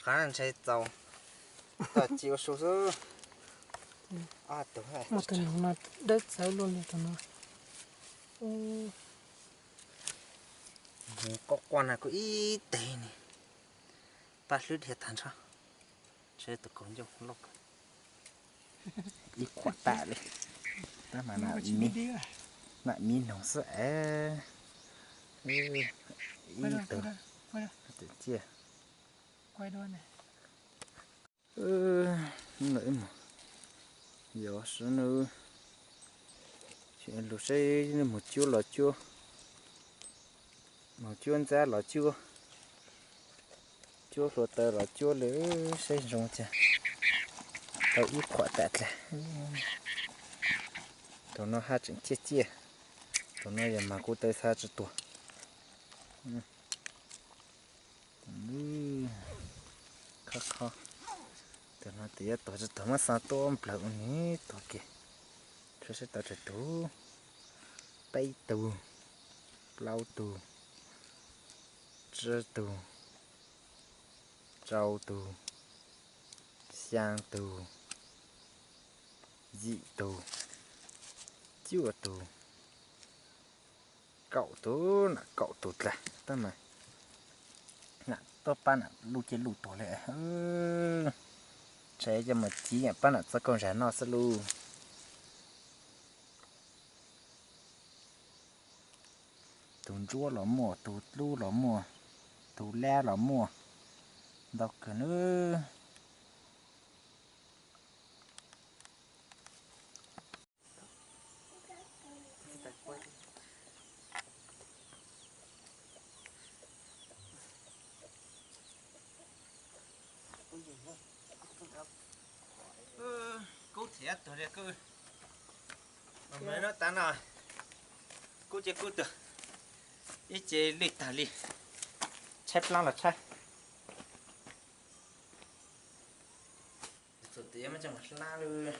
Qhov no ntshe txaus tau ci ua su xwb. Ob tug. Muaj tus no dawb txawv luaj li tus no. Mus quaj quaj no kuj ib teg ni. Paj hlwb dhia tag nrho. Ntshe tus kaus ncauj loj kawg. Ib khuam tas li. Tab mas nam miv noog xwb es. Ib tug. Ciaj. Lawm mus, yog sawv nws lug saib mus cuab los cuab, mus cuab ntxab los cuab, cuab hluav taws los cuab li, saib zoo cas. Tau ib khuam tas dlawg. Tus no haj tseem ciaj ciaj, tus no yog mas kuv taw xa tsis tuag. Khob khob. Tus no tes yuav tuag tsis tuag muab xa tuaj nplawg ua ni tuag kiag. Tsuas saib tau tsawg tug, peb tug, plaub tug, tsib tug, rau tug, xyaa tug, yim tug, cuaj tug, kaum tug, nam kaum tug dlawg tab mas. Nam tuaj pab nam luj ciaj luj tuag li. Ntshe coj mus civ pab nam txoj kauj zag noj xwb lauj. Tus ntsuab los muaj, tus dlub los muaj, tus lab los muaj, ntau kawg nawb. Kub thiab tuag li kub. Mas no tas no, kub ces kub tuag, ib ce lwj tag li, tshaib plab los tshaib. Txus tias muab coj mus hlab lawm.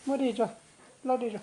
Muab dej tso, plaub dej tso.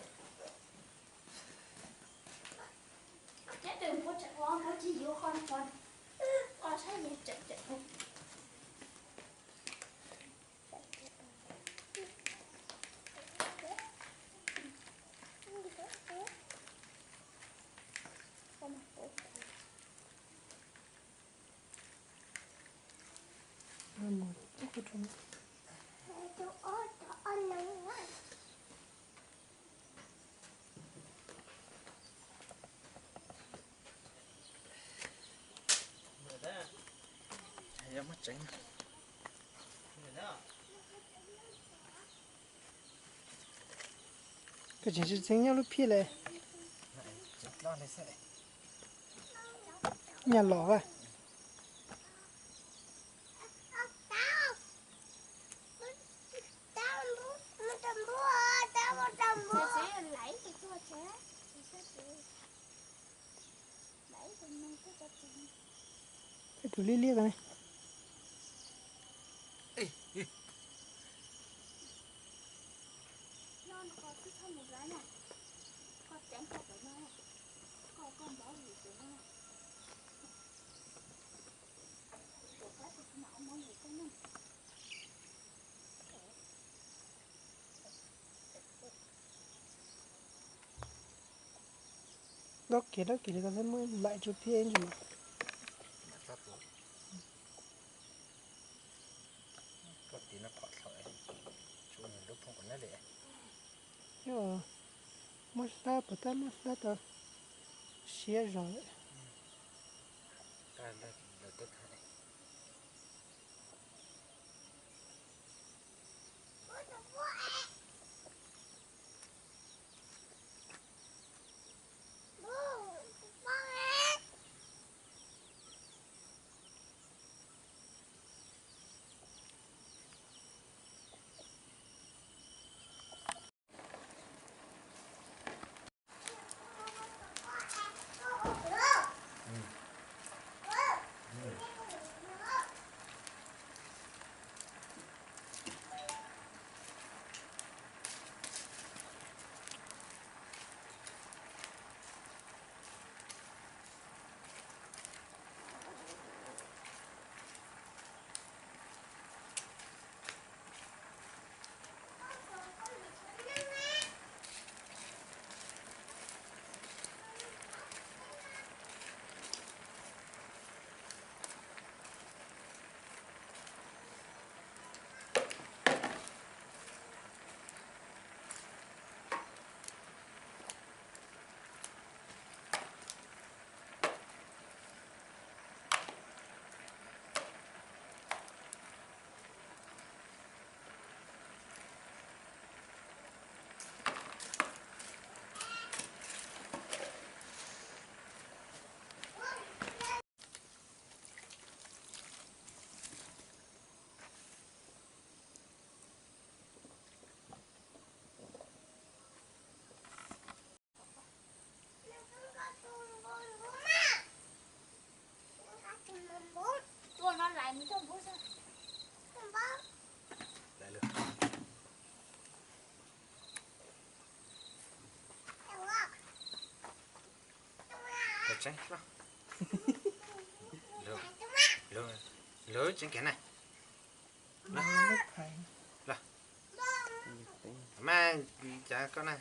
Koj tseem tsis txeev nyob lub phiaj li. Nyaj los a. Tus liab liab ko ne. Dob kiag dob kiag li ko thiab muab laim tsuj phiab ib ntsis mas. Muab hlab puas tab muab hlab tau siab zog lawm. Tseeb, lug, lug tseeb kiag na. Los, mas cas koj na.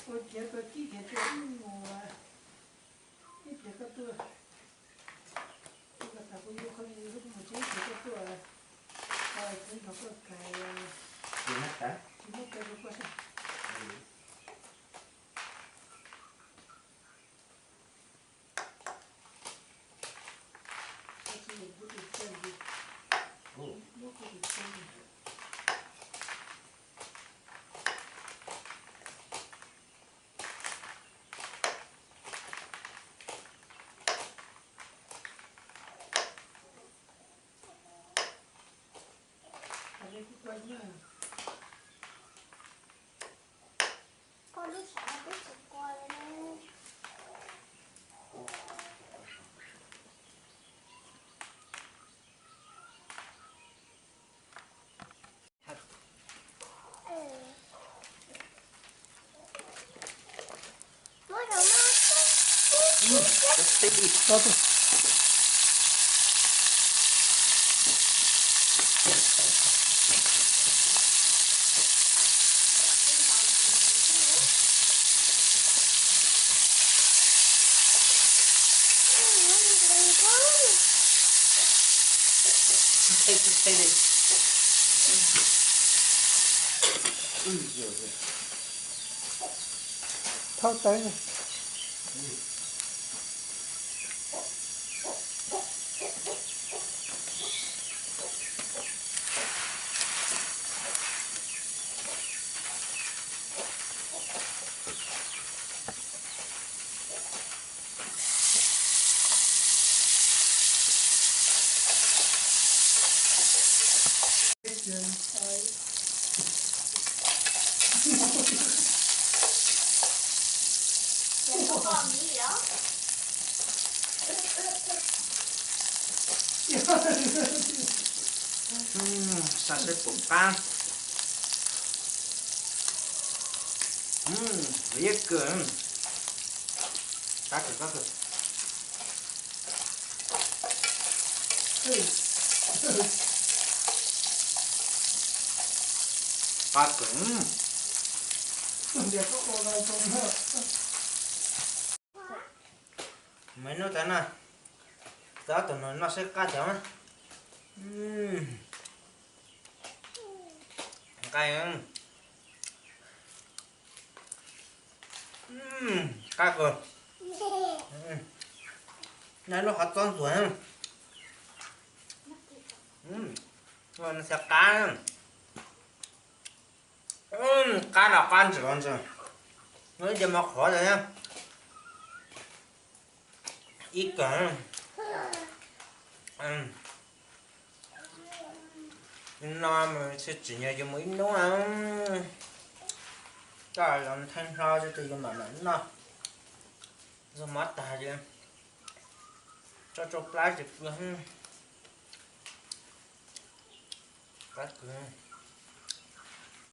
Ua ciav koj kib kiag tuaj ib mus, ib pliag koj tuaj, koj tas kuv yuav koj li mus tseeb ces koj tuaj, tsis nrog koj kais, tsis muab koj rau koj sab. Thauj tawv. Saib saib puas qab. Ib kawg, qab kawg qab kawg. Qab kawg. Muaj ib hnub tag no, txog tus no noj saib qab tag. Nqaij, qab kawg. Noj lub qhov txob ntxuag, xav qab. Qab los qab ntsws los ntsws, ib ce mov qhuav tas. Ib kawg. No mas tsis tsim nyog yuav mus ib hnub na. Koj los ntheej hlo tsis tas yuav mam mam noj. Zog mov tag ces tso rau plab ces pw. Qab kawg.